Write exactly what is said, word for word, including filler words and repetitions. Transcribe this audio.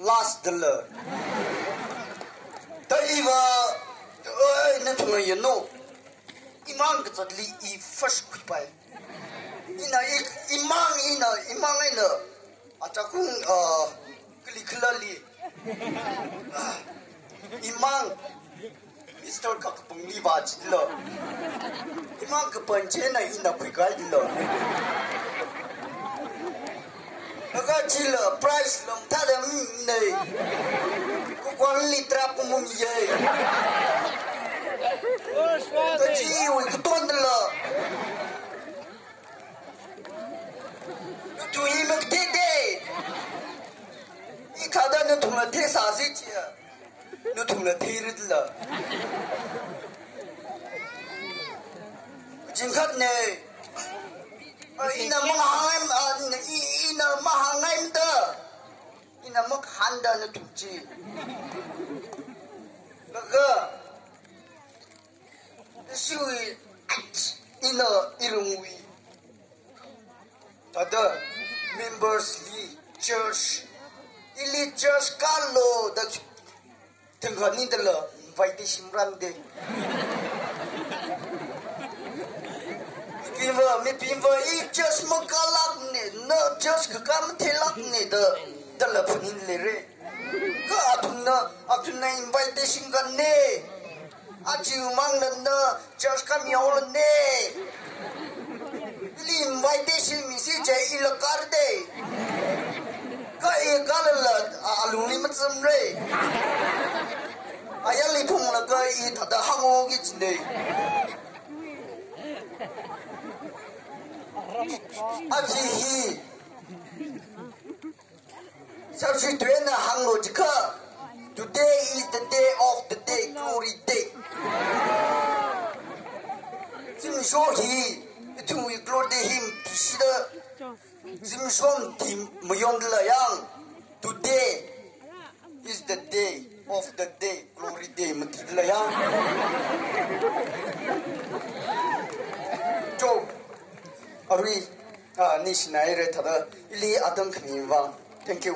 last dala. Da iva, oi, nathumna yanglu. Imang kazatli i first khuipai. Ina i, imang, ina, imang eina. Achākung, uh, kali khalali. Imang. Mister Kakapangli vāchilo. Imang kapan chieina ina khuikailo. Laga chilo prize lo mathāda mine. Kukwangli trap mum ye. Kachiwui katondalo. Nathum i makatete. I thāda nathumla thesāsi chia. Nathumla theirila. Jingkhat ne. A, ina mahāngai, a, ina, i, ina mahāngaimada. Ina mahānda nathum chi. Laga. Ishiwui, ina ilungwui. Thāda members li church, ili church kalo da thingkha nidala invitation rande. Mibingva, mibingva i church makalākne, na church kakā matheilākne da, dala phaning leire. Kha athumna, athumna invitation kane. Achiwui mangna na church kami haolane. Ili invitation misi chieina ila karde. Kha i kalala, a, alungli mazamre. Ayarli phunglaga i thāda hāngoki chine. Achi hi. Substitute na hānglo jiakha. Today is the day of the day, glory day. Zimiksho hi, ithumwui glory day hi mathishida. Zimiksho mathi mayondala yang. Today is the day of the day, glory day mathidala yang. Jo, arui, a, nishinaire thāda, ili atam khani vang. Thank you.